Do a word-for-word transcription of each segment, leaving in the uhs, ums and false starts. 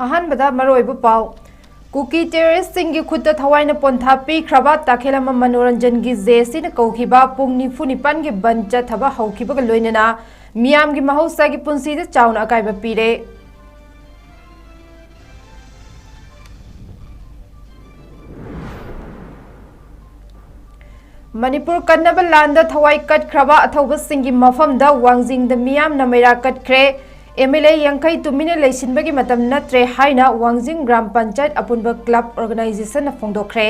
ꯑꯍꯥꯟꯕꯗ ꯃꯔꯨꯑꯣꯏꯕ ꯄꯥꯎ꯫ ꯀꯨꯀꯤ ꯇꯦꯔꯣꯔꯤꯁꯁꯤꯡꯒꯤ ꯈꯨꯠꯇ ꯊꯋꯥꯏꯅ ꯄꯣꯟꯊꯥ ꯄꯤꯈ꯭ꯔꯕ ꯇꯥꯈꯦꯂꯝꯕ ꯃꯅꯣꯔꯟꯖꯟꯒꯤ ꯖꯦ ꯑꯦ ꯁꯤꯅ ꯀꯧꯈꯤꯕ ꯄꯨꯡ ꯅꯤꯐꯨ ꯅꯤꯄꯥꯟꯒꯤ ꯕꯟ ꯆꯠꯊꯕ ꯍꯧꯈꯤꯕꯒ ꯂꯣꯏꯅꯅ ꯃꯤꯌꯥꯝꯒꯤ ꯃꯍꯧꯁꯥꯒꯤ ꯄꯨꯟꯁꯤꯗ ꯆꯥꯎꯅ ꯑꯀꯥꯏꯕ ꯄꯤꯔꯦ꯫ ꯃꯅꯤꯄꯨꯔ ꯀꯟꯅꯕ ꯂꯥꯟꯗ ꯊꯋꯥꯏ ꯀꯠꯈ꯭ꯔꯕ ꯑꯊꯧꯕꯁꯤꯡꯒꯤ ꯃꯐꯝꯗ ꯋꯥꯡꯖꯤꯡꯗ ꯃꯤꯌꯥꯝꯅ ꯃꯩꯔꯥ ꯀꯠꯈ꯭ꯔꯦ꯫ ꯑꯦꯝ ꯑꯦꯜ ꯑꯦ ꯌꯥꯡꯈꯩ ꯇꯨꯃꯤꯟꯅ ꯂꯩꯁꯤꯟꯕꯒꯤ ꯃꯇꯝ ꯅꯠꯇ꯭ꯔꯦ ꯍꯥꯏꯅ ꯋꯥꯡꯖꯤꯡ ꯒ꯭ꯔꯥꯝ ꯄꯟꯆꯥꯌꯠ ꯑꯄꯨꯟꯕ ꯀ꯭ꯂꯕ ꯑꯣꯔꯒꯅꯥꯏꯖꯦꯁꯟꯅ ꯐꯣꯡꯗꯣꯛꯈ꯭ꯔꯦ꯫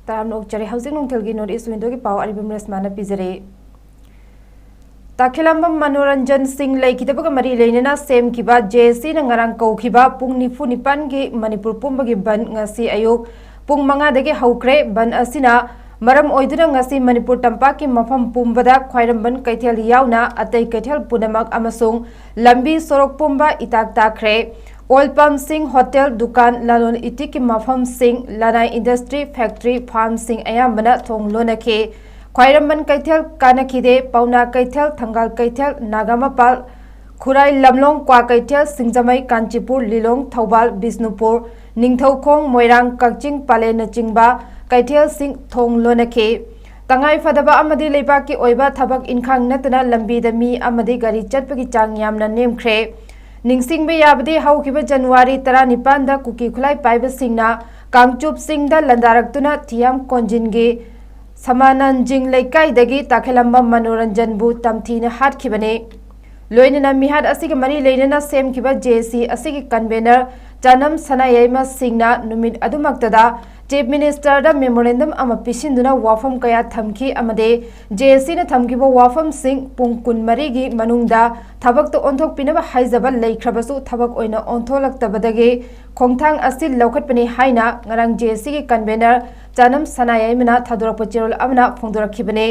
ꯇꯔꯥꯝꯅ ꯑꯣꯛꯆꯔꯤ꯫ ꯍꯧꯖꯤꯛ ꯅꯨꯡꯊꯤꯜꯒꯤ North East Window ꯒꯤ ꯄꯥꯎ ꯑꯔꯤꯕꯝ ꯔꯦꯁꯃꯥꯅ ꯄꯤꯖꯔꯤ꯫ ꯇꯥꯈꯦꯂꯝꯕꯝ ꯃꯅꯣꯔꯟꯖꯟ ꯁꯤꯡ ꯂꯩꯈꯤꯗꯕꯒ ꯃꯔꯤ ꯂꯩꯅꯅ ꯁꯦꯝꯈꯤꯕ ꯖꯦ ꯑꯦ ꯁꯤꯅ ꯉꯔꯥꯡ ꯀꯧꯈꯤꯕ ꯄꯨꯡ ꯅꯤꯐꯨ ꯅꯤꯄꯥꯟꯒꯤ ꯃꯅꯤꯄꯨꯔ ꯄꯨꯝꯕꯒꯤ ꯕꯟ ꯉꯁꯤ ꯑꯌꯨꯛ ꯄꯨꯡ ꯃꯉꯥꯗꯒꯤ ꯍꯧꯈ꯭ꯔꯦ꯫ ꯕꯟ ꯑꯁꯤꯅ ꯃꯔꯝ ꯑꯣꯏꯗꯨꯅ ꯉꯁꯤ ꯃꯅꯤꯄꯨꯔ ꯇꯝꯄꯥꯛꯀꯤ ꯃꯐꯝ ꯄꯨꯝꯕꯗ ꯈ꯭ꯋꯥꯏꯔꯝꯕꯟ ꯀꯩꯊꯦꯜ ꯌꯥꯎꯅ ꯑꯇꯩ ꯀꯩꯊꯦꯜ ꯄꯨꯝꯅꯃꯛ ꯑꯃꯁꯨꯡ ꯂꯝꯕꯤ ꯁꯣꯔꯣꯛ ꯄꯨꯝꯕ ꯏꯇꯥꯛ ꯇꯥꯛꯈ꯭ꯔꯦ꯫ ꯑꯣꯏꯜ ꯄꯝꯁꯤꯡ, ꯍꯣꯇꯦꯜ, ꯗꯨꯀꯥꯟ, ꯂꯂꯣꯟ ꯏꯇꯤꯛꯀꯤ ꯃꯐꯝꯁꯤꯡ, ꯂꯅꯥꯏ ꯏꯟꯗꯁꯇ꯭ꯔꯤ, ꯐꯦꯛꯇ꯭ꯔꯤ, ꯐꯥꯔꯝꯁꯤꯡ ꯑꯌꯥꯝꯕꯅ ꯊꯣꯡ ꯂꯣꯟꯅꯈꯤ꯫ ꯈ꯭ꯋꯥꯏꯔꯝꯕꯟ ꯀꯩꯊꯦꯜ, ꯀꯥꯅꯈꯤꯗꯦ, ꯄꯥꯎꯅꯥ ꯀꯩꯊꯦꯜ, ꯊꯪꯒꯥꯜ ꯀꯩꯊꯦꯜ, ꯅꯥꯒꯥꯃꯄꯥꯜ, ꯈꯨꯔꯥꯏ ꯂꯝꯂꯣꯡ, ꯀ꯭ꯋꯥꯀꯩꯊꯦꯜ, ꯁꯤꯡꯖꯃꯩ, ꯀꯥꯟꯆꯤꯄꯨꯔ, ꯂꯤꯂꯣꯡ, ꯊꯧꯕꯥꯜ, ꯕꯤꯁꯅꯨꯄꯨꯔ, ꯅꯤꯡꯊꯧꯈꯣꯡ, ꯃꯣꯏꯔꯥꯡ, ꯀꯛꯆꯤꯡ, ꯄꯂꯦꯜꯅꯆꯤꯡꯕ ꯀꯩꯊꯦꯜꯁꯤꯡ ꯊꯣꯡ ꯂꯣꯟꯅꯈꯤ꯫ ꯇꯉꯥꯏ ꯐꯗꯕ ꯑꯃꯗꯤ ꯂꯩꯕꯥꯛꯀꯤ ꯑꯣꯏꯕ ꯊꯕꯛ ꯏꯟꯈꯥꯡ ꯅꯠꯇꯅ ꯂꯝꯕꯤꯗ ꯃꯤ ꯑꯃꯗꯤ ꯒꯥꯔꯤ ꯆꯠꯄꯒꯤ ꯆꯥꯡ ꯌꯥꯝꯅ ꯅꯦꯝꯈ꯭ꯔꯦ꯫ ꯅꯤꯡꯁꯤꯡꯕ ꯌꯥꯕꯗꯤ ꯍꯧꯈꯤꯕ ꯖꯅꯋꯥꯔꯤ ꯇꯔꯥꯅꯤꯄꯥꯟꯗ ꯀꯨꯀꯤ ꯈꯨꯠꯂꯥꯏ ꯄꯥꯏꯕꯁꯤꯡꯅ ꯀꯥꯡꯆꯨꯞ ꯆꯤꯡꯗ ꯂꯟꯗꯥꯔꯛꯇꯨꯅ ꯊꯤꯌꯥꯝ ꯀꯣꯟꯖꯤꯟꯒꯤ ꯁꯃꯥꯅꯟꯖꯤꯡ ꯂꯩꯀꯥꯏꯗꯒꯤ ꯇꯥꯈꯦꯂꯝꯕ ꯃꯅꯣꯔꯟꯖꯟꯕꯨ ꯇꯝꯊꯤꯅ ꯍꯥꯠꯈꯤꯕꯅꯤ꯫ ꯂꯣꯏꯅꯅ ꯃꯤꯍꯥꯠ ꯑꯁꯤꯒ ꯃꯔꯤ ꯂꯩꯅꯅ ꯁꯦꯝꯈꯤꯕ ꯖꯦ ꯑꯦ ꯁꯤ ꯑꯁꯤꯒꯤ ꯀꯟꯚꯦꯅꯔ ꯆꯥꯅꯝ ꯁꯅꯥꯌꯥꯏꯃ ꯁꯤꯡꯅ ꯅꯨꯃꯤꯠ ꯑꯗꯨꯃꯛꯇꯗ ꯆꯤꯐ ꯃꯤꯅꯤꯁꯇꯔꯗ ꯃꯦꯃꯣꯔꯦꯟꯗꯝ ꯑꯃ ꯄꯤꯁꯤꯟꯗꯨꯅ ꯋꯥꯐꯝ ꯀꯌꯥ ꯊꯝꯈꯤ ꯑꯃꯗꯤ ꯖꯦ ꯑꯦ ꯁꯤꯅ ꯊꯝꯈꯤꯕ ꯋꯥꯐꯝꯁꯤꯡ ꯄꯨꯡ ꯀꯨꯟꯃꯔꯤꯒꯤ ꯃꯅꯨꯡꯗ ꯊꯕꯛꯇ ꯑꯣꯟꯊꯣꯛꯄꯤꯅꯕ ꯍꯥꯏꯖꯕ ꯂꯩꯈ꯭ꯔꯕꯁꯨ ꯊꯕꯛ ꯑꯣꯏꯅ ꯑꯣꯟꯊꯣꯛꯂꯛꯇꯕꯗꯒꯤ ꯈꯣꯡꯊꯥꯡ ꯑꯁꯤ ꯂꯧꯈꯠꯄꯅꯤ ꯍꯥꯏꯅ ꯉꯔꯥꯡ ꯖꯦ ꯑꯦ ꯁꯤꯒꯤ ꯀꯟꯚꯦꯅꯔ ꯆꯥꯅꯝ ꯁꯅꯥꯌꯥꯏꯃꯅ ꯊꯥꯗꯣꯔꯛꯄ ꯆꯦꯔꯣꯜ ꯑꯃꯅ ꯐꯣꯡꯗꯣꯔꯛꯈꯤꯕꯅꯤ꯫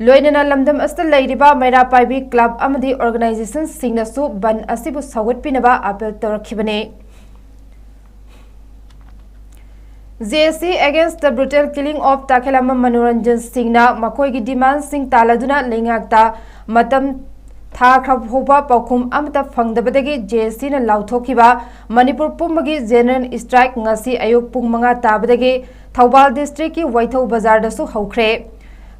ꯂꯣꯏꯅꯅ ꯂꯝꯗꯝ ꯑꯁꯤꯗ ꯂꯩꯔꯤꯕ ꯃꯩꯔꯥ ꯄꯥꯏꯕꯤ ꯀ꯭ꯂꯕ ꯑꯃꯗꯤ ꯑꯣꯔꯒꯅꯥꯏꯖꯦꯁꯟꯁꯤꯡꯅꯁꯨ ꯕꯟ ꯑꯁꯤꯕꯨ ꯁꯧꯒꯠꯄꯤꯅꯕ ꯑꯥꯄꯤꯜ ꯇꯧꯔꯛꯈꯤꯕꯅꯤ꯫ J A C against the brutal killing of Takhellambam Manoranjan ꯁꯤꯡꯅ ꯃꯈꯣꯏꯒꯤ ꯗꯤꯃꯥꯟꯁꯤꯡ ꯇꯥꯜꯂꯗꯨꯅ ꯂꯩꯉꯥꯛꯇ ꯃꯇꯝ ꯊꯥꯈ꯭ꯔ ꯐꯥꯎꯕ ꯄꯥꯎꯈꯨꯝ ꯑꯃꯠꯇ ꯐꯪꯗꯕꯗꯒꯤ J A Cꯅ ꯂꯥꯎꯊꯣꯛꯈꯤꯕ ꯃꯅꯤꯄꯨꯔ ꯄꯨꯝꯕꯒꯤ ꯖꯦꯅꯔꯦꯜ ꯁ꯭ꯇ꯭ꯔꯥꯏꯛ ꯉꯁꯤ ꯑꯌꯨꯛ ꯄꯨꯡ ꯃꯉꯥ ꯇꯥꯕꯗꯒꯤ ꯊꯧꯕꯥꯜ ꯗꯤꯁꯇ꯭ꯔꯤꯛꯀꯤ ꯋꯥꯏꯊꯧ ꯕꯖꯥꯔꯗꯁꯨ ꯍꯧꯈ꯭ꯔꯦ꯫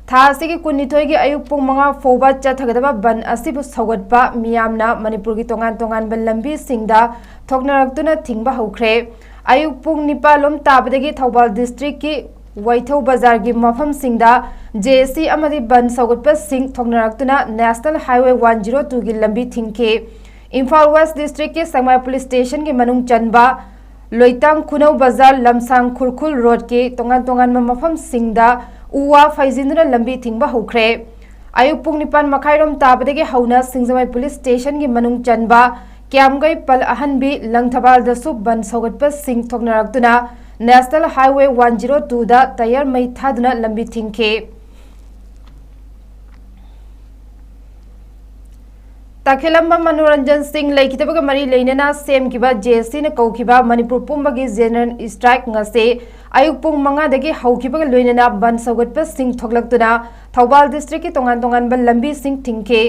ꯊꯥ ꯑꯁꯤꯒꯤ ꯀꯨꯟꯅꯤꯊꯣꯏꯒꯤ ꯑꯌꯨꯛ ꯄꯨꯡ ꯃꯉꯥ ꯐꯥꯎꯕ ꯆꯠꯊꯒꯗꯕ ꯕꯟ ꯑꯁꯤꯕꯨ ꯁꯧꯒꯠꯄ ꯃꯤꯌꯥꯝꯅ ꯃꯅꯤꯄꯨꯔꯒꯤ ꯇꯣꯉꯥꯟ ꯇꯣꯉꯥꯟꯕ ꯂꯝꯕꯤꯁꯤꯡꯗ ꯊꯣꯛꯅꯔꯛꯇꯨꯅ ꯊꯤꯡꯕ ꯍꯧꯈ꯭ꯔꯦ꯫ ꯑꯌꯨꯛ ꯄꯨꯡ ꯅꯤꯄꯥꯜ ꯂꯣꯝ ꯇꯥꯕꯗꯒꯤ ꯊꯧꯕꯥꯜ ꯗꯤꯁꯇ꯭ꯔꯤꯛꯀꯤ ꯋꯥꯏꯊꯧ ꯕꯖꯥꯔꯒꯤ ꯃꯐꯝꯁꯤꯡꯗ J A C ꯑꯃꯗꯤ ꯕꯟ ꯁꯧꯒꯠꯄꯁꯤꯡ ꯊꯣꯛꯅꯔꯛꯇꯨꯅ National Highway one zero twoꯒꯤ ꯂꯝꯕꯤ ꯊꯤꯡꯈꯤ꯫ ꯏꯝꯐꯥꯜ ꯋꯦꯁ ꯗꯤꯁꯇ꯭ꯔꯤꯛꯀꯤ ꯁꯦꯛꯃꯥꯏ ꯄꯨꯂꯤꯁ ꯁ꯭ꯇꯦꯁꯟꯒꯤ ꯃꯅꯨꯡ ꯆꯟꯕ ꯂꯣꯏꯇꯥꯡ ꯈꯨꯅꯧ ꯕꯖꯥꯔ, ꯂꯝꯁꯥꯡ ꯈꯨꯔꯈꯨꯜ ꯔꯣꯗꯀꯤ ꯇꯣꯉꯥꯟ ꯇꯣꯉꯥꯟꯕ ꯃꯐꯝꯁꯤꯡꯗ ꯎ ꯋꯥ ꯐꯩꯖꯤꯟꯗꯨꯅ ꯂꯝꯕꯤ ꯊꯤꯡꯕ ꯍꯧꯈ꯭ꯔꯦ꯫ ꯑꯌꯨꯛ ꯄꯨꯡ ꯅꯤꯄꯥꯟ ꯃꯈꯥꯏꯔꯣꯝ ꯇꯥꯕꯗꯒꯤ ꯍꯧꯅ ꯁꯤꯡꯖꯃꯩ ꯄꯨꯂꯤꯁ ꯁ꯭ꯇꯦꯁꯟꯒꯤ ꯃꯅꯨꯡ ꯆꯟꯕ ꯀ꯭ꯌꯥꯝꯒꯩ, ꯄꯜ ꯑꯍꯟꯕꯤ, ꯂꯪꯊꯕꯥꯜꯗꯁꯨ ꯕꯟ ꯁꯧꯒꯠꯄꯁꯤꯡ ꯊꯣꯛꯅꯔꯛꯇꯨꯅ National Highway one zero twoꯗ ꯇꯌꯥꯔ ꯃꯩ ꯊꯥꯗꯨꯅ ꯂꯝꯕꯤ ꯊꯤꯡꯈꯤ꯫ ꯇꯥꯈꯦꯂꯝꯕ ꯃꯅꯣꯔꯟꯖꯟ ꯁꯤꯡ ꯂꯩꯈꯤꯗꯕꯒ ꯃꯔꯤ ꯂꯩꯅꯅ ꯁꯦꯝꯈꯤꯕ J A Cꯅ ꯀꯧꯈꯤꯕ ꯃꯅꯤꯄꯨꯔ ꯄꯨꯝꯕꯒꯤ ꯖꯦꯅꯔꯦꯜ ꯁ꯭ꯇ꯭ꯔꯥꯏꯛ ꯉꯁꯤ ꯑꯌꯨꯛ ꯄꯨꯡ ꯃꯉꯥꯗꯒꯤ ꯍꯧꯈꯤꯕꯒ ꯂꯣꯏꯅꯅ ꯕꯟ ꯁꯧꯒꯠꯄꯁꯤꯡ ꯊꯣꯛꯂꯛꯇꯨꯅ ꯊꯧꯕꯥꯜ ꯗꯤꯁꯇ꯭ꯔꯤꯛꯀꯤ ꯇꯣꯉꯥꯟ ꯇꯣꯉꯥꯟꯕ ꯂꯝꯕꯤꯁꯤꯡ ꯊꯤꯡꯈꯤ꯫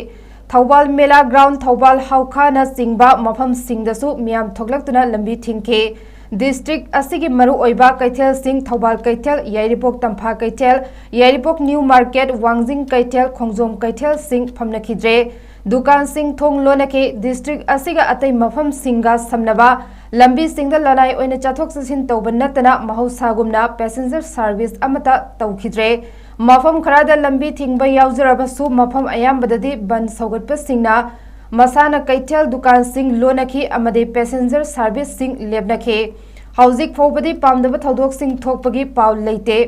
ꯊꯧꯕꯥꯜ ꯃꯦꯂꯥ ꯒ꯭ꯔꯥꯎꯟ, ꯊꯧꯕꯥꯜ ꯍꯥꯎꯈꯥꯅꯆꯤꯡꯕ ꯃꯐꯝꯁꯤꯡꯗꯁꯨ ꯃꯤꯌꯥꯝ ꯊꯣꯛꯂꯛꯇꯨꯅ ꯂꯝꯕꯤ ꯊꯤꯡꯈꯤ꯫ ꯗꯤꯁꯇ꯭ꯔꯤꯛ ꯑꯁꯤꯒꯤ ꯃꯔꯨꯑꯣꯏꯕ ꯀꯩꯊꯦꯜꯁꯤꯡ ꯊꯧꯕꯥꯜ ꯀꯩꯊꯦꯜ, ꯌꯥꯏꯔꯤꯄꯣꯛ ꯇꯝꯐꯥ ꯀꯩꯊꯦꯜ, ꯌꯥꯏꯔꯤꯄꯣꯛ ꯅ꯭ꯌꯨ ꯃꯥꯔꯀꯦꯠ, ꯋꯥꯡꯖꯤꯡ ꯀꯩꯊꯦꯜ, ꯈꯣꯡꯖꯣꯝ ꯀꯩꯊꯦꯜꯁꯤꯡ ꯐꯝꯅꯈꯤꯗ꯭ꯔꯦ꯫ ꯗꯨꯀꯥꯟꯁꯤꯡ ꯊꯣꯡ ꯂꯣꯟꯅꯈꯤ꯫ ꯗꯤꯁꯇ꯭ꯔꯤꯛ ꯑꯁꯤꯒ ꯑꯇꯩ ꯃꯐꯝꯁꯤꯡꯒ ꯁꯝꯅꯕ ꯂꯝꯕꯤꯁꯤꯡꯗ ꯂꯅꯥꯏ ꯑꯣꯏꯅ ꯆꯠꯊꯣꯛ ꯆꯠꯁꯤꯟ ꯇꯧꯕ ꯅꯠꯇꯅ ꯃꯍꯧꯁꯥꯒꯨꯝꯅ ꯄꯦꯁꯦꯟꯖꯔ ꯁꯥꯔꯚꯤꯁ ꯑꯃꯠꯇ ꯇꯧꯈꯤꯗ꯭ꯔꯦ꯫ ꯃꯐꯝ ꯈꯔꯗ ꯂꯝꯕꯤ ꯊꯤꯡꯕ ꯌꯥꯎꯖꯔꯕꯁꯨ ꯃꯐꯝ ꯑꯌꯥꯝꯕꯗꯗꯤ ꯕꯟ ꯁꯧꯒꯠꯄꯁꯤꯡꯅ ꯃꯁꯥꯅ ꯀꯩꯊꯦꯜ ꯗꯨꯀꯥꯟꯁꯤꯡ ꯂꯣꯟꯅꯈꯤ ꯑꯃꯗꯤ ꯄꯦꯁꯦꯟꯖꯔ ꯁꯥꯔꯚꯤꯁꯁꯤꯡ ꯂꯦꯞꯅꯈꯤ꯫ ꯍꯧꯖꯤꯛ ꯐꯥꯎꯕꯗꯤ ꯄꯥꯝꯗꯕ ꯊꯧꯗꯣꯛꯁꯤꯡ ꯊꯣꯛꯄꯒꯤ ꯄꯥꯎ ꯂꯩꯇꯦ꯫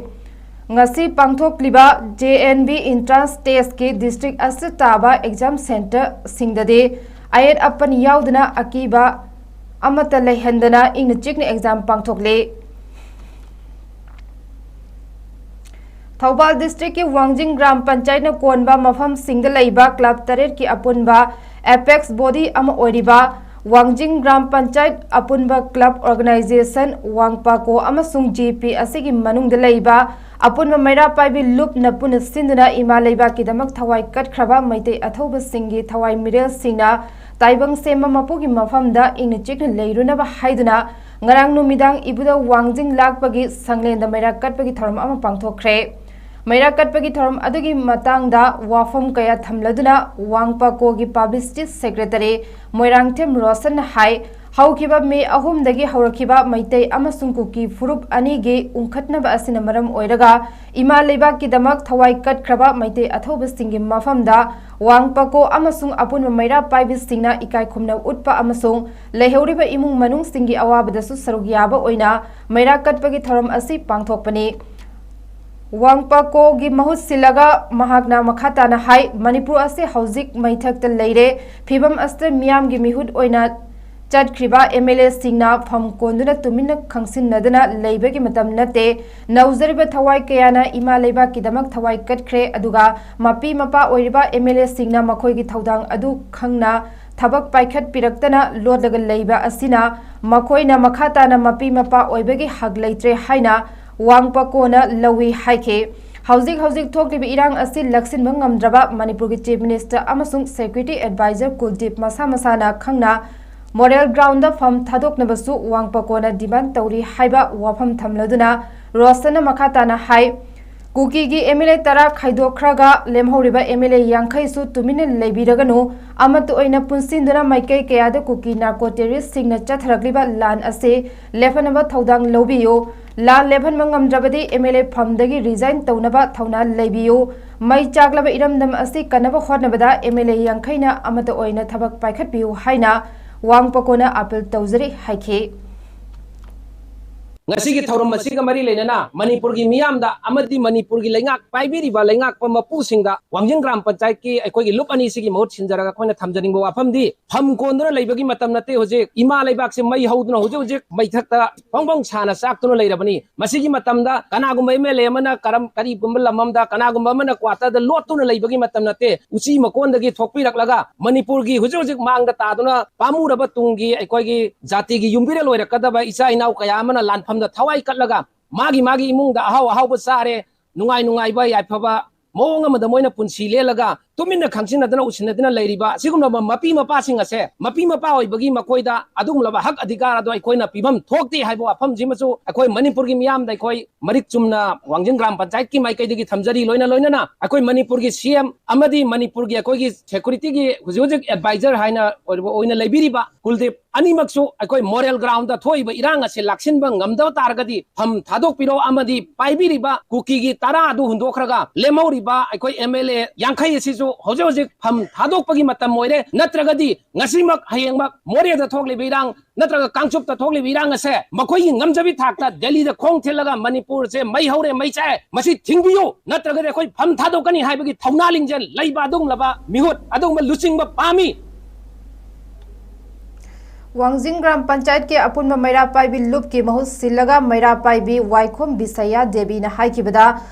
ꯉꯁꯤ ꯄꯥꯡꯊꯣꯛꯂꯤꯕ J N V entrance testꯀꯤ ꯗꯤꯁꯇ꯭ꯔꯤꯛ ꯑꯁꯤꯗ ꯇꯥꯕ ꯑꯦꯛꯖꯥꯝ ꯁꯦꯟꯇꯔꯁꯤꯡꯗꯗꯤ ꯑꯌꯦꯠ ꯑꯄꯟ ꯌꯥꯎꯗꯅ ꯑꯀꯤꯕ ꯑꯃꯠꯇ ꯂꯩꯍꯟꯗꯅ ꯏꯪꯅ ꯆꯤꯛꯅ ꯑꯦꯛꯖꯥꯝ ꯄꯥꯡꯊꯣꯛꯂꯤ꯫ ꯊꯧꯕꯥꯜ ꯗꯤꯁꯇ꯭ꯔꯤꯛꯀꯤ ꯋꯥꯡꯖꯤꯡ ꯒ꯭ꯔꯥꯝ ꯄꯟꯆꯥꯌꯠꯅ ꯀꯣꯟꯕ ꯃꯐꯝꯁꯤꯡꯗ ꯂꯩꯕ ꯀ꯭ꯂꯕ ꯇꯔꯦꯠꯀꯤ ꯑꯄꯨꯟꯕ ꯑꯦꯄꯦꯛꯁ ꯕꯣꯗꯤ ꯑꯃ ꯑꯣꯏꯔꯤꯕ ꯋꯥꯡꯖꯤꯡ ꯒ꯭ꯔꯥꯝ ꯄꯟꯆꯥꯌꯠ ꯑꯄꯨꯟꯕ ꯀ꯭ꯂꯕ ꯑꯣꯔꯒꯅꯥꯏꯖꯦꯁꯟ ꯋꯥꯡꯄꯥꯀꯣ ꯑꯃꯁꯨꯡ ꯖꯦ ꯄꯤ ꯑꯁꯤꯒꯤ ꯃꯅꯨꯡꯗ ꯂꯩꯕ ꯑꯄꯨꯟꯕ ꯃꯩꯔꯥ ꯄꯥꯏꯕꯤ ꯂꯨꯞꯅ ꯄꯨꯟꯅ ꯁꯤꯟꯗꯨꯅ ꯏꯃꯥ ꯂꯩꯕꯥꯛꯀꯤꯗꯃꯛ ꯊꯋꯥꯏ ꯀꯠꯈ꯭ꯔꯕ ꯃꯩꯇꯩ ꯑꯊꯧꯕꯁꯤꯡꯒꯤ ꯊꯋꯥꯏ ꯃꯤꯔꯦꯜꯁꯤꯡꯅ ꯇꯥꯏꯕꯪ ꯁꯦꯝꯕ ꯃꯄꯨꯒꯤ ꯃꯐꯝꯗ ꯏꯪꯅ ꯆꯤꯛꯅ ꯂꯩꯔꯨꯅꯕ ꯍꯥꯏꯗꯨꯅ ꯉꯔꯥꯡ ꯅꯨꯃꯤꯗꯥꯡ ꯏꯕꯨꯙꯧ ꯋꯥꯡꯖꯤꯡ ꯂꯥꯛꯄꯒꯤ ꯁꯪꯂꯦꯟꯗ ꯃꯩꯔꯥ ꯀꯠꯄꯒꯤ ꯊꯧꯔꯝ ꯑꯃ ꯄꯥꯡꯊꯣꯛꯈ꯭ꯔꯦ꯫ ꯃꯩꯔꯥ ꯀꯠꯄꯒꯤ ꯊꯧꯔꯝ ꯑꯗꯨꯒꯤ ꯃꯇꯥꯡꯗ ꯋꯥꯐꯝ ꯀꯌꯥ ꯊꯝꯂꯗꯨꯅ ꯋꯥꯡꯄꯥꯀꯣꯒꯤ ꯄꯕ꯭ꯂꯤꯁꯤꯇꯤ ꯁꯦꯀ꯭ꯔꯦꯇꯔꯤ ꯃꯣꯏꯔꯥꯡꯊꯦꯝ ꯔꯣꯁꯟꯅ ꯍꯥꯏ, ꯍꯧꯈꯤꯕ ꯃꯦ ꯑꯍꯨꯝꯗꯒꯤ ꯍꯧꯔꯛꯈꯤꯕ ꯃꯩꯇꯩ ꯑꯃꯁꯨꯡ ꯀꯨꯀꯤ ꯐꯨꯔꯨꯞ ꯑꯅꯤꯒꯤ ꯎꯪꯈꯠꯅꯕ ꯑꯁꯤꯅ ꯃꯔꯝ ꯑꯣꯏꯔꯒ ꯏꯃꯥ ꯂꯩꯕꯥꯛꯀꯤꯗꯃꯛ ꯊꯋꯥꯏ ꯀꯠꯈ꯭ꯔꯕ ꯃꯩꯇꯩ ꯑꯊꯧꯕꯁꯤꯡꯒꯤ ꯃꯐꯝꯗ ꯋꯥꯡꯄꯥꯀꯣ ꯑꯃꯁꯨꯡ ꯑꯄꯨꯟꯕ ꯃꯩꯔꯥ ꯄꯥꯏꯕꯤꯁꯤꯡꯅ ꯏꯀꯥꯏ ꯈꯨꯝꯅꯕ ꯎꯠꯄ ꯑꯃꯁꯨꯡ ꯂꯩꯍꯧꯔꯤꯕ ꯏꯃꯨꯡ ꯃꯅꯨꯡꯁꯤꯡꯒꯤ ꯑꯋꯥꯕꯗꯁꯨ ꯁꯔꯨꯛ ꯌꯥꯕ ꯑꯣꯏꯅ ꯃꯩꯔꯥ ꯀꯠꯄꯒꯤ ꯊꯧꯔꯝ ꯑꯁꯤ ꯄꯥꯡꯊꯣꯛꯄꯅꯤ꯫ ꯋꯥꯡꯄꯥꯀꯣꯒꯤ ꯃꯍꯨꯠ ꯁꯤꯜꯂꯒ ꯃꯍꯥꯛꯅ ꯃꯈꯥ ꯇꯥꯅ ꯍꯥꯏ, ꯃꯅꯤꯄꯨꯔ ꯑꯁꯤ ꯍꯧꯖꯤꯛ ꯃꯩꯊꯛꯇ ꯂꯩꯔꯦ꯫ ꯐꯤꯕꯝ ꯑꯁꯤꯗ ꯃꯤꯌꯥꯝꯒꯤ ꯃꯤꯍꯨꯠ ꯑꯣꯏꯅ ꯆꯠꯈ꯭ꯔꯤꯕ ꯑꯦꯝ ꯑꯦꯜ ꯑꯦꯁꯤꯡꯅ ꯐꯝ ꯀꯣꯟꯗꯨꯅ ꯇꯨꯃꯤꯟꯅ ꯈꯪꯁꯤꯟꯅꯗꯨꯅ ꯂꯩꯕꯒꯤ ꯃꯇꯝ ꯅꯠꯇꯦ꯫ ꯅꯧꯖꯔꯤꯕ ꯊꯋꯥꯏ ꯀꯌꯥꯅ ꯏꯃꯥ ꯂꯩꯕꯥꯛꯀꯤꯗꯃꯛ ꯊꯋꯥꯏ ꯀꯠꯈ꯭ꯔꯦ, ꯑꯗꯨꯒ ꯃꯄꯤ ꯃꯄꯥ ꯑꯣꯏꯔꯤꯕ ꯑꯦꯝ ꯑꯦꯜ ꯑꯦꯁꯤꯡꯅ ꯃꯈꯣꯏꯒꯤ ꯊꯧꯗꯥꯡ ꯑꯗꯨ ꯈꯪꯅ ꯊꯕꯛ ꯄꯥꯏꯈꯠꯄꯤꯔꯛꯇꯅ ꯂꯣꯠꯂꯒ ꯂꯩꯕ ꯑꯁꯤꯅ ꯃꯈꯣꯏꯅ ꯃꯈꯥ ꯇꯥꯅ ꯃꯄꯤ ꯃꯄꯥ ꯑꯣꯏꯕꯒꯤ ꯍꯛ ꯂꯩꯇ꯭ꯔꯦ ꯍꯥꯏꯅ ꯋꯥꯡꯄꯥꯀꯣꯅ ꯂꯧꯏ ꯍꯥꯏꯈꯤ꯫ ꯍꯧꯖꯤꯛ ꯍꯧꯖꯤꯛ ꯊꯣꯛꯂꯤꯕ ꯏꯔꯥꯡ ꯑꯁꯤ ꯂꯥꯛꯁꯤꯟꯕ ꯉꯝꯗ꯭ꯔꯕ ꯃꯅꯤꯄꯨꯔꯒꯤ ꯆꯤꯐ ꯃꯤꯅꯤꯁꯇꯔ ꯑꯃꯁꯨꯡ ꯁꯦꯀ꯭ꯌꯨꯔꯤꯇꯤ ꯑꯦꯗꯚꯥꯏꯖꯔ ꯀꯨꯜꯗꯤꯞ ꯃꯁꯥ ꯃꯁꯥꯅ ꯈꯪꯅ ꯃꯣꯔꯦꯜ ꯒ꯭ꯔꯥꯎꯟꯗ ꯐꯝ ꯊꯥꯗꯣꯛꯅꯕꯁꯨ ꯋꯥꯡꯄꯥꯀꯣꯅ ꯗꯤꯃꯥꯟ ꯇꯧꯔꯤ ꯍꯥꯏꯕ ꯋꯥꯐꯝ ꯊꯝꯂꯗꯨꯅ ꯔꯣꯁꯟꯅ ꯃꯈꯥ ꯇꯥꯅ ꯍꯥꯏ, ꯀꯨꯀꯤꯒꯤ ꯑꯦꯝ ꯑꯦꯜ ꯑꯦ ꯇꯔꯥ ꯈꯥꯏꯗꯣꯛꯈ꯭ꯔꯒ ꯂꯦꯝꯍꯧꯔꯤꯕ ꯑꯦꯝ ꯑꯦꯜ ꯑꯦ ꯌꯥꯡꯈꯩꯁꯨ ꯇꯨꯃꯤꯟꯅ ꯂꯩꯕꯤꯔꯒꯅꯨ, ꯑꯃꯠꯇ ꯑꯣꯏꯅ ꯄꯨꯟꯁꯤꯟꯗꯨꯅ ꯃꯥꯏꯀꯩ ꯀꯌꯥꯗ ꯀꯨꯀꯤ ꯅꯥꯔꯀꯣ ꯇꯦꯔꯤꯁꯁꯤꯡꯅ ꯆꯠꯊꯔꯛꯂꯤꯕ ꯂꯥꯟ ꯑꯁꯤ ꯂꯦꯞꯍꯟꯅꯕ ꯊꯧꯗꯥꯡ ꯂꯧꯕꯤꯌꯨ꯫ ꯂꯥꯟ ꯂꯦꯞꯍꯟꯕ ꯉꯝꯗ꯭ꯔꯕꯗꯤ ꯑꯦꯝ ꯑꯦꯜ ꯑꯦ ꯐꯝꯗꯒꯤ ꯔꯤꯖꯥꯏꯟ ꯇꯧꯅꯕ ꯊꯧꯅꯥ ꯂꯩꯕꯤꯌꯨ꯫ ꯃꯩ ꯆꯥꯛꯂꯕ ꯏꯔꯝꯗꯝ ꯑꯁꯤ ꯀꯟꯅꯕ ꯍꯣꯠꯅꯕꯗ ꯑꯦꯝ ꯑꯦꯜ ꯑꯦ ꯌꯥꯡꯈꯩꯅ ꯑꯃꯠꯇ ꯑꯣꯏꯅ ꯊꯕꯛ ꯄꯥꯏꯈꯠꯄꯤꯌꯨ ꯍꯥꯏꯅ ꯋꯥꯡꯄꯥꯀꯣꯅ ꯑꯥꯄꯤꯜ ꯇꯧꯖꯔꯤ ꯍꯥꯏꯈꯤ꯫ ꯉꯁꯤꯒꯤ ꯊꯧꯔꯝ ꯑꯁꯤꯒ ꯃꯔꯤ ꯂꯩꯅꯅ ꯃꯅꯤꯄꯨꯔꯒꯤ ꯃꯤꯌꯥꯝꯗ ꯑꯃꯗꯤ ꯃꯅꯤꯄꯨꯔꯒꯤ ꯂꯩꯉꯥꯛ ꯄꯥꯏꯕꯤꯔꯤꯕ ꯂꯩꯉꯥꯛꯄ ꯃꯄꯨꯁꯤꯡꯗ ꯋꯥꯡꯖꯤꯡ ꯒ꯭ꯔꯥꯝ ꯄꯟꯆꯥꯌꯠꯀꯤ ꯑꯩꯈꯣꯏꯒꯤ ꯂꯨꯞ ꯑꯅꯤꯁꯤꯒꯤ ꯃꯍꯨꯠ ꯁꯤꯟꯖꯔꯒ ꯑꯩꯈꯣꯏꯅ ꯊꯝꯖꯅꯤꯡꯕ ꯋꯥꯐꯝꯗꯤ, ꯐꯝ ꯀꯣꯟꯗꯨꯅ ꯂꯩꯕꯒꯤ ꯃꯇꯝ ꯅꯠꯇꯦ꯫ ꯍꯧꯖꯤꯛ ꯏꯃꯥ ꯂꯩꯕꯥꯛꯁꯦ ꯃꯩ ꯍꯧꯗꯨꯅ ꯍꯧꯖꯤꯛ ꯍꯧꯖꯤꯛ ꯃꯩꯊꯛꯇ ꯐꯣꯡ ꯐꯣꯡ ꯁꯥꯅ ꯆꯥꯛꯇꯨꯅ ꯂꯩꯔꯕꯅꯤ꯫ ꯃꯁꯤꯒꯤ ꯃꯇꯝꯗ ꯀꯅꯥꯒꯨꯝꯕ ꯑꯦꯝ ꯑꯦꯜ ꯑꯦ ꯑꯃꯅ ꯀꯔꯝ ꯀꯔꯤꯒꯨꯝꯕ ꯂꯝ ꯑꯃꯗ ꯀꯅꯥꯒꯨꯝꯕ ꯑꯃꯅ ꯀ꯭ꯋꯥꯇꯔꯗ ꯂꯣꯠꯇꯨꯅ ꯂꯩꯕꯒꯤ ꯃꯇꯝ ꯅꯠꯇꯦ꯫ ꯎꯆꯤ ꯃꯀꯣꯟꯗꯒꯤ ꯊꯣꯛꯄꯤꯔꯛꯂꯒ ꯃꯅꯤꯄꯨꯔꯒꯤ ꯍꯧꯖꯤꯛ ꯍꯧꯖꯤꯛ ꯃꯥꯡꯗ ꯇꯥꯗꯨꯅ ꯄꯥꯝꯃꯨꯔꯕ ꯇꯨꯡꯒꯤ ꯑꯩꯈꯣꯏꯒꯤ ꯖꯥꯇꯤꯒꯤ ꯌꯨꯝꯕꯤꯔꯦꯜ ꯑꯣꯏꯔꯛꯀꯗꯕ ꯏꯆꯥ ꯏꯅꯥꯎ ꯀꯌꯥ ꯑꯃꯅ ꯂꯥꯟꯐꯝꯗ ꯊꯋꯥꯏ ꯀꯠꯂꯒ ꯃꯥꯒꯤ ꯃꯥꯒꯤ ꯏꯃꯨꯡꯗ ꯑꯍꯥꯎ ꯑꯍꯥꯎꯕ ꯆꯥꯔꯦ, ꯅꯨꯡꯉꯥꯏ ꯅꯨꯡꯉꯥꯏꯕ ꯌꯥꯏꯐꯕ ꯃꯑꯣꯡ ꯑꯃꯗ ꯃꯣꯏꯅ ꯄꯨꯟꯁꯤ ꯂꯦꯜꯂꯒ ꯇꯨꯃꯤꯟꯅ ꯈꯪꯖꯤꯟꯅꯗꯅ ꯎꯁꯤꯟꯅꯗꯅ ꯂꯩꯔꯤꯕ ꯑꯁꯤꯒꯨꯝꯂꯕ ꯃꯄꯤ ꯃꯄꯥꯁꯤꯡ ꯑꯁꯦ, ꯃꯄꯤ ꯃꯄꯥ ꯑꯣꯏꯕꯒꯤ ꯃꯈꯣꯏꯗ ꯑꯗꯨꯒꯨꯝꯂꯕ ꯍꯛ ꯑꯙꯤꯀꯥꯔ ꯑꯗꯣ ꯑꯩꯈꯣꯏꯅ ꯄꯤꯐꯝ ꯊꯣꯛꯇꯦ ꯍꯥꯏꯕ ꯋꯥꯐꯝꯁꯤꯃꯁꯨ ꯑꯩꯈꯣꯏ ꯃꯅꯤꯄꯨꯔꯒꯤ ꯃꯤꯌꯥꯝꯗ ꯑꯩꯈꯣꯏ ꯃꯔꯤꯛ ꯆꯨꯝꯅ ꯋꯥꯡꯖꯤꯡ ꯒ꯭ꯔꯥꯝ ꯄꯟꯆꯥꯌꯠꯀꯤ ꯃꯥꯏꯀꯩꯗꯒꯤ ꯊꯝꯖꯔꯤ꯫ ꯂꯣꯏꯅ ꯂꯣꯏꯅꯅ ꯑꯩꯈꯣꯏ ꯃꯅꯤꯄꯨꯔꯒꯤ ꯁꯤ ꯑꯦꯝ ꯑꯃꯗꯤ ꯃꯅꯤꯄꯨꯔꯒꯤ ꯑꯩꯈꯣꯏꯒꯤ ꯁꯦꯀ꯭ꯌꯨꯔꯤꯇꯤꯒꯤ ꯍꯧꯖꯤꯛ ꯍꯧꯖꯤꯛ ꯑꯦꯗꯚꯥꯏꯖꯔ ꯍꯥꯏꯅ ꯑꯣꯏꯔꯤꯕ, ꯑꯣꯏꯅ ꯂꯩꯕꯤꯔꯤꯕ ꯀꯨꯜꯗꯤꯞ ꯑꯅꯤꯃꯛꯁꯨ ꯑꯩꯈꯣꯏ ꯃꯣꯔꯦꯜ ꯒ꯭ꯔꯥꯎꯟꯗ ꯊꯣꯛꯏꯕ ꯏꯔꯥꯡ ꯑꯁꯤ ꯂꯥꯛꯁꯤꯟꯕ ꯉꯝꯗꯕ ꯇꯥꯔꯒꯗꯤ ꯐꯝ ꯊꯥꯗꯣꯛꯄꯤꯔꯣ ꯑꯃꯗꯤ ꯄꯥꯏꯕꯤꯔꯤꯕ ꯀꯨꯀꯤꯒꯤ ꯇꯔꯥ ꯑꯗꯨ ꯍꯨꯟꯗꯣꯛꯈ꯭ꯔꯒ ꯂꯦꯝꯍꯧꯔꯤꯕ ꯑꯩꯈꯣꯏ ꯑꯦꯝ ꯑꯦꯜ ꯑꯦ ꯌꯥꯡꯈꯩ ꯑꯁꯤꯁꯨ ꯍꯧꯖꯤꯛ ꯍꯧꯖꯤꯛ ꯐꯝ ꯊꯥꯗꯣꯛꯄꯒꯤ ꯃꯇꯝ ꯑꯣꯏꯔꯦ꯫ ꯅꯠꯇ꯭ꯔꯒꯗꯤ ꯉꯁꯤꯃꯛ ꯍꯌꯦꯡꯃꯛ ꯃꯣꯔꯦꯗ ꯊꯣꯛꯂꯤꯕ ꯏꯔꯥꯡ ꯅꯠꯇ꯭ꯔꯒ ꯀꯥꯡꯆꯨꯞꯇ ꯊꯣꯛꯂꯤꯕ ꯏꯔꯥꯡ ꯑꯁꯦ ꯃꯈꯣꯏꯒꯤ ꯉꯝꯖꯕꯤ ꯊꯥꯛꯇ ꯗꯦꯜꯂꯤꯗ ꯈꯣꯡ ꯊꯤꯜꯂꯒ ꯃꯅꯤꯄꯨꯔꯁꯦ ꯃꯩ ꯍꯧꯔꯦ, ꯃꯩ ꯆꯥꯛꯑꯦ, ꯃꯁꯤ ꯊꯤꯡꯕꯤꯌꯨ, ꯅꯠꯇ꯭ꯔꯒꯗꯤ ꯑꯩꯈꯣꯏ ꯐꯝ ꯊꯥꯗꯣꯛꯀꯅꯤ ꯍꯥꯏꯕꯒꯤ ꯊꯧꯅꯥ ꯂꯤꯡꯖꯦꯜ ꯂꯩꯕ ꯑꯗꯨꯒꯨꯝꯂꯕ ꯃꯤꯍꯨꯠ ꯑꯗꯨꯒꯨꯝꯕ ꯂꯨꯆꯤꯡꯕ ꯄꯥꯝꯃꯤ꯫ ꯋꯥꯡꯖꯤꯡ ꯒ꯭ꯔꯥꯝ ꯄꯟꯆꯥꯌꯠꯀꯤ ꯑꯄꯨꯟꯕ ꯃꯩꯔꯥ ꯄꯥꯏꯕꯤ ꯂꯨꯞꯀꯤ ꯃꯍꯨꯠ ꯁꯤꯜꯂꯒ ꯃꯩꯔꯥ ꯄꯥꯏꯕꯤ ꯋꯥꯏꯈꯣꯝ ꯕꯤꯁꯌꯥ ꯗꯦꯕꯤꯅ ꯍꯥꯏꯈꯤꯕꯗ,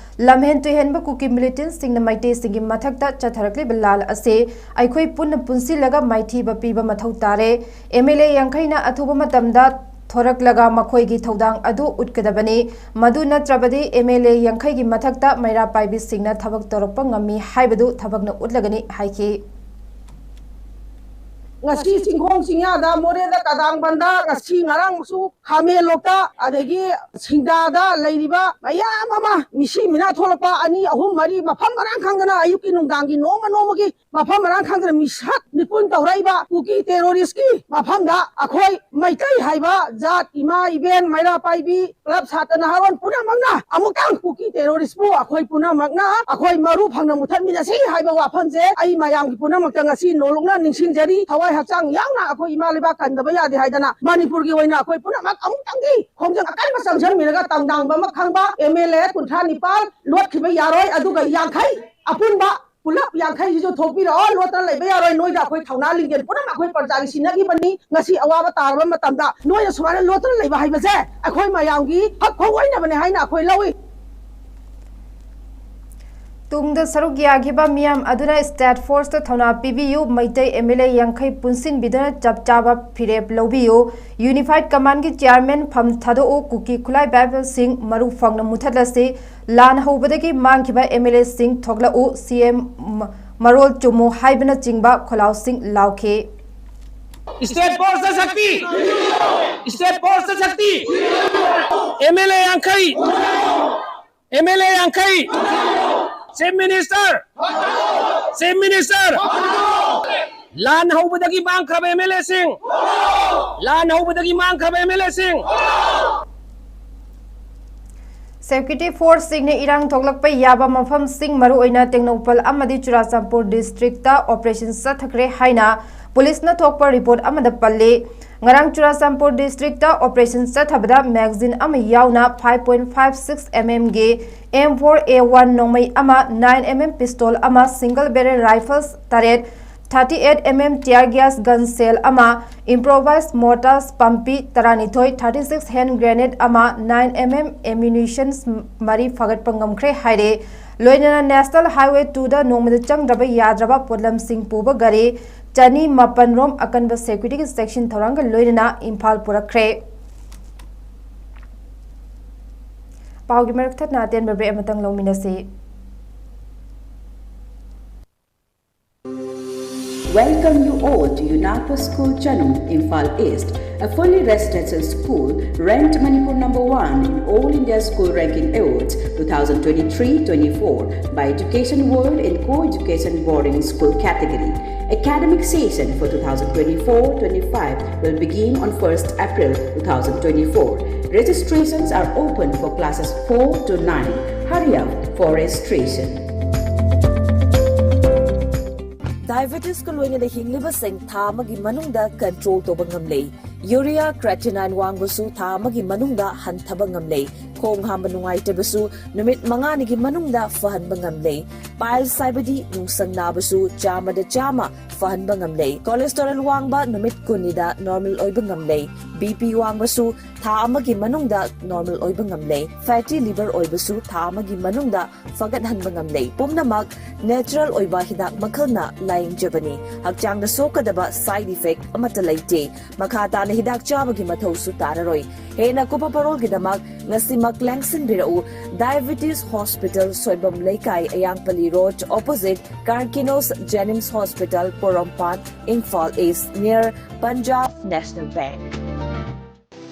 ꯂꯝꯍꯦꯟ ꯇꯨꯍꯦꯟꯕ ꯀꯨꯀꯤ ꯃꯤꯂꯤꯇꯦꯟꯁꯤꯡꯅ ꯃꯩꯇꯩꯁꯤꯡꯒꯤ ꯃꯊꯛꯇ ꯆꯠꯊꯔꯛꯂꯤꯕ ꯂꯥꯜ ꯑꯁꯤ ꯑꯩꯈꯣꯏ ꯄꯨꯟꯅ ꯄꯨꯟꯁꯤꯜꯂꯒ ꯃꯥꯏꯊꯤꯕ ꯄꯤꯕ ꯃꯊꯧ ꯇꯥꯔꯦ꯫ ꯑꯦꯝ ꯑꯦꯜ ꯑꯦ ꯌꯥꯡꯈꯩꯅ ꯑꯊꯨꯕ ꯃꯇꯝꯗ ꯊꯣꯔꯛꯂꯒ ꯃꯈꯣꯏꯒꯤ ꯊꯧꯗꯥꯡ ꯑꯗꯨ ꯎꯠꯀꯗꯕꯅꯤ꯫ ꯃꯗꯨ ꯅꯠꯇ꯭ꯔꯕꯗꯤ ꯑꯦꯝ ꯑꯦꯜ ꯑꯦ ꯌꯥꯡꯈꯩꯒꯤ ꯃꯊꯛꯇ ꯃꯩꯔꯥ ꯄꯥꯏꯕꯤꯁꯤꯡꯅ ꯊꯕꯛ ꯇꯧꯔꯛꯄ ꯉꯝꯃꯤ ꯍꯥꯏꯕꯗꯨ ꯊꯕꯛꯅ ꯎꯠꯂꯒꯅꯤ ꯍꯥꯏꯈꯤ꯫ ꯉꯁꯤ ꯆꯤꯡꯈꯣꯡ ꯆꯤꯡꯌꯥꯗ, ꯃꯣꯔꯦꯗ, ꯀꯗꯥꯡꯕꯟꯗ, ꯉꯁꯤ ꯉꯔꯥꯡꯁꯨ ꯈꯥꯃꯦꯟꯂꯣꯛꯇ, ꯑꯗꯒꯤ ꯁꯤꯡꯗꯥꯗ ꯂꯩꯔꯤꯕ ꯃꯌꯥꯝ ꯑꯃ ꯃꯤꯁꯤ ꯃꯤꯅꯥ ꯊꯣꯛꯂꯛꯄ ꯑꯅꯤ, ꯑꯍꯨꯝ, ꯃꯔꯤ ꯃꯐꯝ ꯃꯔꯥꯡ ꯈꯪꯗꯅ ꯑꯌꯨꯛꯀꯤ ꯅꯨꯡꯗꯥꯡꯒꯤ ꯅꯣꯡꯃ ꯅꯣꯡꯃꯒꯤ ꯃꯐꯝ ꯃꯔꯥꯡ ꯈꯪꯗꯅ ꯃꯤꯁꯛ ꯃꯤꯄꯨꯟ ꯇꯧꯔꯛꯏꯕ ꯀꯨꯀꯤ ꯇꯦꯔꯣꯔꯤꯁꯀꯤ ꯃꯐꯝꯗ ꯑꯩꯈꯣꯏ ꯃꯩꯇꯩ ꯍꯥꯏꯕ ꯖꯥꯠ, ꯏꯃꯥ ꯏꯕꯦꯟ, ꯃꯩꯔꯥ ꯄꯥꯏꯕꯤ, ꯀ꯭ꯂꯕ, ꯁꯥꯇ꯭ꯔ ꯅꯍꯥꯔꯣꯜ ꯄꯨꯝꯅꯃꯛꯅ ꯑꯃꯨꯛꯇꯪ ꯀꯨꯀꯤ ꯇꯦꯔꯣꯔꯤꯁꯄꯨ ꯑꯩꯈꯣꯏ ꯄꯨꯝꯅꯃꯛꯅ ꯑꯩꯈꯣꯏ ꯃꯔꯨ ꯐꯪꯅ ꯃꯨꯊꯠꯃꯤꯟꯅꯁꯤ ꯍꯥꯏꯕ ꯋꯥꯐꯝꯁꯦ ꯑꯩ ꯃꯌꯥꯝꯒꯤ ꯄꯨꯝꯅꯃꯛꯇ ꯉꯁꯤ ꯅꯣꯂꯨꯛꯅ ꯅꯤꯡꯁꯤꯡꯖꯔꯤ꯫ ꯊꯋꯥꯏ ꯍꯛꯆꯥꯡ ꯌꯥꯎꯅ ꯑꯩꯈꯣꯏ ꯏꯃꯥ ꯂꯩꯕꯥꯛ ꯀꯟꯗꯕ ꯌꯥꯗꯦ ꯍꯥꯏꯗꯅ ꯃꯅꯤꯄꯨꯔꯒꯤ ꯑꯣꯏꯅ ꯑꯩꯈꯣꯏ ꯄꯨꯝꯅꯃꯛ ꯑꯃꯨꯛꯇꯪꯒꯤ ꯈꯣꯡꯖꯪ ꯑꯀꯟꯕ ꯆꯪꯁꯤꯟꯃꯤꯔꯒ ꯇꯥꯡꯗꯥꯡꯕ ꯑꯃ ꯈꯪꯕ ꯑꯦꯝ ꯑꯦꯜ ꯑꯦ ꯀꯨꯟꯊ꯭ꯔꯥ ꯅꯤꯄꯥꯜ ꯂꯣꯠꯈꯤꯕ ꯌꯥꯔꯣꯏ, ꯑꯗꯨꯒ ꯌꯥꯡꯈꯩ ꯑꯄꯨꯟꯕ ꯄꯨꯂꯞ ꯌꯥꯡꯈꯩꯁꯤꯁꯨ ꯊꯣꯛꯄꯤꯔꯛꯑꯣ꯫ ꯂꯣꯠꯇꯅ ꯂꯩꯕ ꯌꯥꯔꯣꯏ꯫ ꯅꯣꯏꯗ ꯑꯩꯈꯣꯏ ꯊꯧꯅꯥ ꯂꯤꯡꯖꯦꯜ ꯄꯨꯝꯅꯃꯛ ꯑꯩꯈꯣꯏ ꯄ꯭ꯔꯖꯥꯒꯤ ꯁꯤꯟꯅꯈꯤꯕꯅꯤ꯫ ꯉꯁꯤ ꯑꯋꯥꯕ ꯇꯥꯔꯕ ꯃꯇꯝꯗ ꯅꯣꯏꯅ ꯁꯨꯃꯥꯏꯅ ꯂꯣꯠꯇꯅ ꯂꯩꯕ ꯍꯥꯏꯕꯁꯦ ꯑꯩꯈꯣꯏ ꯃꯌꯥꯝꯒꯤ ꯍꯛ ꯈꯣꯡꯑꯣꯏꯅꯕꯅꯦ ꯍꯥꯏꯅ ꯑꯩꯈꯣꯏ ꯂꯧꯏ꯫ ꯇꯨꯡꯗ ꯁꯔꯨꯛ ꯌꯥꯈꯤꯕ ꯃꯤꯌꯥꯝ ꯑꯗꯨꯅ ꯁ꯭ꯇꯦꯠ ꯐꯣꯔꯁꯇ ꯊꯧꯅꯥ ꯄꯤꯕꯤꯌꯨ꯫ ꯃꯩꯇꯩ ꯑꯦꯝ ꯑꯦꯜ ꯑꯦ ꯌꯥꯡꯈꯩ ꯄꯨꯟꯁꯤꯟꯕꯤꯗꯨꯅ ꯆꯞ ꯆꯥꯕ ꯐꯤꯔꯦꯞ ꯂꯧꯕꯤꯌꯨ꯫ ꯌꯨꯅꯤꯐꯥꯏꯠ ꯀꯃꯥꯟꯒꯤ ꯆꯤꯌꯥꯔꯃꯦꯟ ꯐꯝ ꯊꯥꯗꯣꯛꯎ꯫ ꯀꯨꯀꯤ ꯈꯨꯠꯂꯥꯏ ꯕꯥꯏꯕꯦꯜꯁꯤꯡ ꯃꯔꯨ ꯐꯪꯅ ꯃꯨꯊꯠꯂꯁꯤ꯫ ꯂꯥꯟ ꯍꯧꯕꯗꯒꯤ ꯃꯥꯡꯈꯤꯕ ꯑꯦꯝ ꯑꯦꯜ ꯑꯦꯁꯤꯡ ꯊꯣꯛꯂꯛꯎ꯫ ꯁꯤ ꯑꯦꯝ ꯃꯔꯣꯜ ꯆꯨꯝꯃꯨ ꯍꯥꯏꯕꯅꯆꯤꯡꯕ ꯈꯣꯜꯂꯥꯎꯁꯤꯡ ꯂꯥꯎꯈꯤ꯫ ꯁ꯭ꯇꯦꯠ ꯐꯣꯔꯁꯇ ꯁꯛꯇꯤ! ꯁ꯭ꯇꯦꯠ ꯐꯣꯔꯁꯇ ꯁꯛꯇꯤ! ꯑꯦꯝ ꯑꯦꯜ ꯑꯦ ꯌꯥꯡꯈꯩ! ꯑꯦꯝ ꯑꯦꯜ ꯑꯦ ꯌꯥꯡꯈꯩ! Chief minister! Chief minister! ꯂꯥꯟ ꯍꯧꯕꯗꯒꯤ ꯃꯥꯡꯈ꯭ꯔꯕ ꯑꯦꯝ ꯑꯦꯜ ꯑꯦꯁꯤꯡ! ꯂꯥꯟ ꯍꯧꯕꯗꯒꯤ ꯃꯥꯡꯈ꯭ꯔꯕ ꯑꯦꯝ ꯑꯦꯜ ꯑꯦꯁꯤꯡ! ꯁꯦꯀ꯭ꯌꯨꯔꯤꯇꯤ ꯐꯣꯔꯁꯁꯤꯡꯅ ꯏꯔꯥꯡ ꯊꯣꯛꯂꯛꯄ ꯌꯥꯕ ꯃꯐꯝꯁꯤꯡ, ꯃꯔꯨꯑꯣꯏꯅ ꯇꯦꯡꯅꯧꯄꯜ ꯑꯃꯗꯤ ꯆꯨꯔꯥꯆꯥꯟꯄꯨꯔ ꯗꯤꯁꯇ꯭ꯔꯤꯛꯇ ꯑꯣꯄꯔꯦꯁꯟ ꯆꯠꯊꯈ꯭ꯔꯦ ꯍꯥꯏꯅ ꯄꯨꯂꯤꯁꯅ ꯊꯣꯛꯄ ꯔꯤꯄꯣꯔꯠ ꯑꯃꯗ ꯄꯜꯂꯤ꯫ ꯉꯔꯥꯡ ꯆꯨꯔꯥꯆꯥꯟꯄꯨꯔ ꯗꯤꯁꯇ꯭ꯔꯤꯛꯇ ꯑꯣꯄꯔꯦꯁꯟ ꯆꯠꯊꯕꯗ ꯃꯦꯒꯥꯖꯤꯟ ꯑꯃ ꯌꯥꯎꯅ five point five six mm ꯒꯤ M four A one ꯅꯣꯡꯃꯩ ꯑꯃ, nine mm ꯄꯤꯁꯇꯣꯜ ꯑꯃ, ꯁꯤꯡꯒꯜ ꯕꯦꯔꯦꯜ ꯔꯥꯏꯐꯜꯁ ꯇꯔꯦꯠ, thirty eight mm tear gas gun shell ꯑꯃ, improvised mortars ꯄꯝꯄꯤ ꯇꯔꯥꯅꯤꯊꯣꯏ, thirty six hand grenade ꯑꯃ, nine mm ammunitions ꯃꯔꯤ ꯐꯥꯒꯠꯄ ꯉꯝꯈ꯭ꯔꯦ ꯍꯥꯏꯔꯦ꯫ ꯂꯣꯏꯅꯅ National Highway two ꯗ ꯅꯣꯡꯃꯗ ꯆꯪꯗ꯭ꯔꯕ ꯌꯥꯗ꯭ꯔꯕ ꯄꯣꯠꯂꯝꯁꯤꯡ ꯄꯨꯕ ꯒꯥꯔꯤ ꯆꯅꯤ ꯃꯥꯄꯟ ꯔꯣꯝ ꯑꯀꯟꯕ ꯁꯦꯀ꯭ꯌꯨꯔꯤꯇꯤꯒꯤ ꯆꯦꯛꯁꯤꯟ ꯊꯧꯔꯥꯡꯒ ꯂꯣꯏꯅꯅ ꯏꯝꯐꯥꯜ ꯄꯨꯔꯛꯈ꯭ꯔꯦ꯫ ꯄꯥꯎꯒꯤ ꯃꯔꯛ ꯊꯠꯅ ꯑꯇꯦꯟꯕ ꯕ꯭ꯔꯦꯛ ꯑꯃꯇꯪ ꯂꯧꯃꯤꯟꯅꯁꯤ꯫ Welcome you all to Yunapa School Chanung, Imphal East, a fully residential school ranked Manipur number one in All India School Ranking Awards two thousand twenty-three twenty-four by Education World in Co-Education Boarding School category. Academic session for two thousand twenty-four twenty-five will begin on first April two thousand twenty-four. Registrations are open for classes four to nine. Hurry up for registration. Diabetesꯀ ꯂꯣꯏꯅꯅ ꯍꯤꯡꯂꯤꯕꯁꯤꯡ ꯊꯥ ꯑꯃꯒꯤ ꯃꯅꯨꯡꯗ control ꯇꯧꯕ ꯉꯝꯂꯦ꯫ Urea creatinine ꯋꯥꯡꯕꯁꯨ ꯊꯥ ꯑꯃꯒꯤ ꯃꯅꯨꯡꯗ ꯍꯟꯊꯕ ꯉꯝꯂꯦ꯫ ꯈꯣꯡ ꯍꯥꯝꯕ ꯅꯨꯡꯉꯥꯏꯇꯕꯁꯨ ꯅꯨꯃꯤꯠ ꯃꯉꯥꯅꯤꯒꯤ ꯃꯅꯨꯡꯗ ꯐꯍꯟꯕ ꯉꯝꯂꯦ꯫ Piles ꯍꯥꯏꯕꯗꯤ ꯅꯨꯡꯁꯪ ꯅꯥꯕꯁꯨ ꯆꯥꯝꯃꯗ ꯆꯥꯝꯃ ꯐꯍꯟꯕ ꯉꯝꯂꯦ꯫ Cholesterol ꯋꯥꯡꯕ ꯅꯨꯃꯤꯠ ꯀꯨꯟꯅꯤꯗ normal ꯑꯣꯏꯕ ꯉꯝꯂꯦ꯫ BP ꯋꯥꯡꯕꯁꯨ ꯊꯥ ꯑꯃꯒꯤ ꯃꯅꯨꯡꯗ normal ꯑꯣꯏꯕ ꯉꯝꯂꯦ꯫ Fatty liver ꯑꯣꯏꯕꯁꯨ ꯊꯥ ꯑꯃꯒꯤ ꯃꯅꯨꯡꯗ ꯐꯒꯠꯍꯟꯕ ꯉꯝꯂꯦ꯫ ꯄꯨꯝꯅꯃꯛ natural ꯑꯣꯏꯕ ꯍꯤꯗꯥꯛ ꯃꯈꯜꯅ ꯂꯥꯌꯦꯡꯖꯕꯅꯤ꯫ ꯍꯛꯆꯥꯡꯗ ꯁꯣꯛꯀꯗꯕ side effect ꯑꯃꯠꯇ ꯂꯩꯇꯦ꯫ ꯃꯈꯥ ꯇꯥꯅ ꯍꯤꯗꯥꯛ ꯆꯥꯕꯒꯤ ꯃꯊꯧꯁꯨ ꯇꯥꯔꯔꯣꯏ꯫ ꯍꯦꯟꯅ ꯀꯨꯞꯄ ꯄꯔꯣꯜꯒꯤꯗꯃꯛ ꯉꯁꯤꯃꯛ ꯂꯦꯡꯁꯤꯟꯕꯤꯔꯛꯎ꯫ Diabetes Hospital, ꯁꯣꯏꯕꯝ ꯂꯩꯀꯥꯏ, ꯑꯌꯥꯡꯄꯜꯂꯤ Road, opposite Carkinos Jenims Hospital, Porompat, Imphal East, near Punjab National Bank.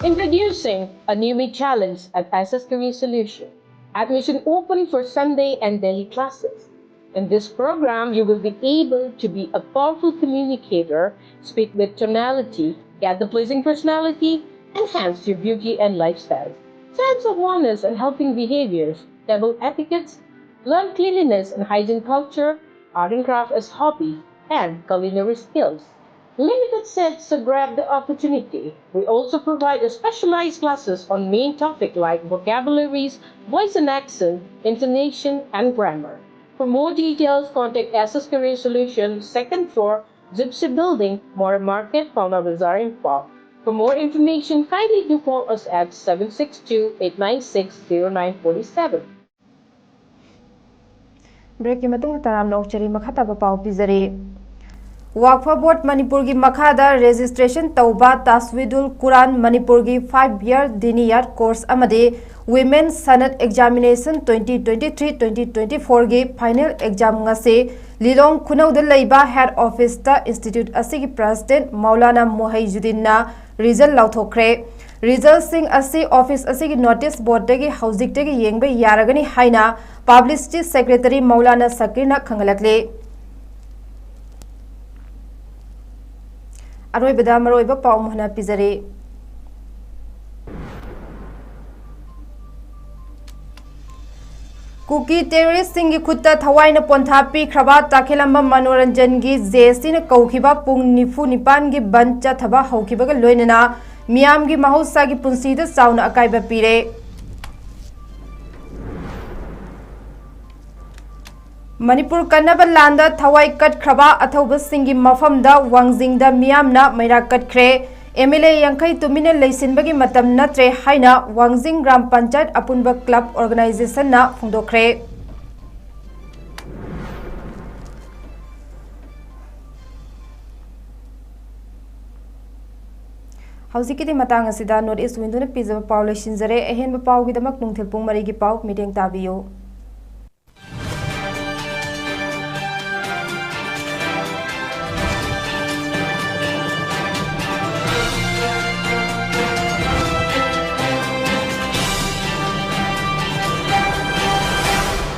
Introducing a new challenge at S S Career Solution. Admission open for Sunday and daily classes. In this program, you will be able to be a powerful communicator, speak with tonality, get the pleasing personality, enhance your beauty and lifestyle. Sense of wellness and helping behaviors, table etiquettes, learn cleanliness and hygiene culture, art and craft as hobby, and culinary skills. Limited seats, so grab the opportunity. We also provide a specialized classes on main topic like vocabularies, voice and accent, intonation, and grammar. For more details, contact S S Career Solutions, second floor, Gypsy Building, Mora Market, Paona Bazaar, Imphal. For more information, kindly do call us at seven six two, eight nine six, zero nine four seven. Breakꯀꯤ ꯃꯇꯨꯡꯗ ꯇꯔꯥꯝꯅ ꯑꯣꯛꯆꯔꯤ꯫ ꯃꯈꯥ ꯇꯥꯕ ꯄꯥꯎ ꯄꯤꯖꯔꯤ꯫ ꯋꯥꯛꯐ ꯕꯣꯔꯗ ꯃꯅꯤꯄꯨꯔꯒꯤ ꯃꯈꯥꯗ registration ꯇꯧꯕ ꯇꯥꯁꯋꯤꯗꯨꯜ ꯀꯨꯔꯥꯟ ꯃꯅꯤꯄꯨꯔꯒꯤ five year deen-e-yard course ꯑꯃꯗꯤ Women Sanad Examination twenty twenty-three twenty twenty-fourꯒꯤ final exam ꯉꯁꯤ ꯂꯤꯂꯣꯡ ꯈꯨꯅꯧꯗ ꯂꯩꯕ head officeꯇ institute ꯑꯁꯤꯒꯤ president ꯃꯧꯂꯥꯅꯥ ꯃꯣꯍꯩꯖꯨꯗꯤꯟꯅ result ꯂꯥꯎꯊꯣꯛꯈ꯭ꯔꯦ꯫ Resultꯁꯤꯡ ꯑꯁꯤ office ꯑꯁꯤꯒꯤ notice boardꯗꯒꯤ ꯍꯧꯖꯤꯛꯇꯒꯤ ꯌꯦꯡꯕ ꯌꯥꯔꯒꯅꯤ ꯍꯥꯏꯅ publicity secretary ꯃꯧꯂꯥꯅꯥ ꯁꯀꯤꯔꯅ ꯈꯪꯍꯜꯂꯛꯂꯤ꯫ ꯑꯔꯣꯏꯕꯗ ꯃꯔꯨꯑꯣꯏꯕ ꯄꯥꯎ ꯑꯃꯨꯛ ꯍꯟꯅ ꯄꯤꯖꯔꯤ꯫ ꯀꯨꯀꯤ ꯇꯦꯔꯣꯔꯤꯁꯁꯤꯡꯒꯤ ꯈꯨꯠꯇ ꯊꯋꯥꯏꯅ ꯄꯣꯟꯊꯥ ꯄꯤꯈ꯭ꯔꯕ ꯇꯥꯈꯦꯂꯝꯕꯝ ꯃꯅꯣꯔꯟꯖꯟꯒꯤ ꯖꯦ ꯑꯦꯁ ꯇꯤꯅ ꯀꯧꯈꯤꯕ ꯄꯨꯡ ꯅꯤꯐꯨ ꯅꯤꯄꯥꯟꯒꯤ ꯕꯟꯗ ꯆꯠꯊꯕ ꯍꯧꯈꯤꯕꯒ ꯂꯣꯏꯅꯅ ꯃꯤꯌꯥꯝꯒꯤ ꯃꯍꯧꯁꯥꯒꯤ ꯄꯨꯟꯁꯤꯗ ꯆꯥꯎꯅ ꯑꯀꯥꯏꯕ ꯄꯤꯔꯦ꯫ ꯃꯅꯤꯄꯨꯔ ꯀꯟꯅꯕ ꯂꯥꯟꯗ ꯊꯋꯥꯏ ꯀꯠꯈ꯭ꯔꯕ ꯑꯊꯧꯕꯁꯤꯡꯒꯤ ꯃꯐꯝꯗ ꯋꯥꯡꯖꯤꯡꯗ ꯃꯤꯌꯥꯝꯅ ꯃꯩꯔꯥ ꯀꯠꯈ꯭ꯔꯦ꯫ ꯑꯦꯝ ꯑꯦꯜ ꯑꯦ ꯌꯥꯡꯈꯩ ꯇꯨꯃꯤꯟꯅ ꯂꯩꯁꯤꯟꯕꯒꯤ ꯃꯇꯝ ꯅꯠꯇ꯭ꯔꯦ ꯍꯥꯏꯅ ꯋꯥꯡꯖꯤꯡ ꯒ꯭ꯔꯥꯝ ꯄꯟꯆꯥꯌꯠ ꯑꯄꯨꯟꯕ ꯀ꯭ꯂꯕ ꯑꯣꯔꯒꯅꯥꯏꯖꯦꯁꯟꯅ ꯐꯣꯡꯗꯣꯛꯈ꯭ꯔꯦ꯫ ꯍꯧꯖꯤꯛꯀꯤꯗꯤ ꯃꯇꯥꯡ ꯑꯁꯤꯗ ꯅꯣꯔꯠ ꯏꯁ ꯋꯤꯟꯗꯣꯅ ꯄꯤꯖꯕ ꯄꯥꯎ ꯂꯣꯏꯁꯤꯟꯖꯔꯦ꯫ ꯑꯍꯦꯟꯕ ꯄꯥꯎꯒꯤꯗꯃꯛ ꯅꯨꯡꯊꯤꯜ ꯄꯨꯡ ꯃꯔꯤꯒꯤ ꯄꯥꯎ ꯃꯤꯠꯌꯦꯡ ꯇꯥꯕꯤꯌꯨ꯫